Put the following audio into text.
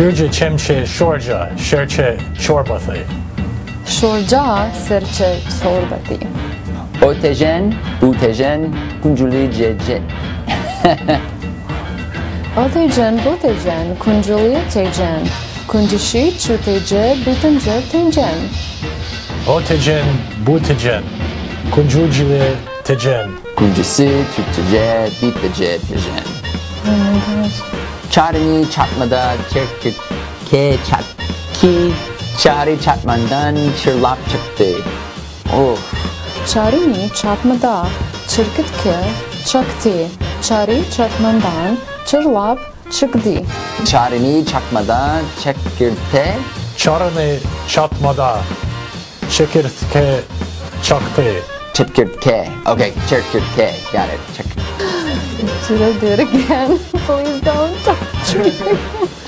Birje çemçe şorja, serçe çorbasy. Şorja, serçe çorbasy. Otejen, butejen, kunjuli jeje. Otejen, butejen, kunjuli tejen. Kunjuşy, çuteje, bitinje, tenjen. Otejen, butejen, kunjujile tejen. Kunjusy, çuteje, biteje, tejen. Oh my gosh. Çaryny çatmada çekirtge çatky, Çary çatmandan çyrlap çykdy. Of. Çaryny çatmada çirkitke çakdy, Çary çatmandan çyrlap çykdy. Çaryny çakmada çekirte. Çaryny çatmada çekirtge çakdy. Çekirtge. Okay, çekirtge. Got it. Çek. Should I do it again? Please don't touch me.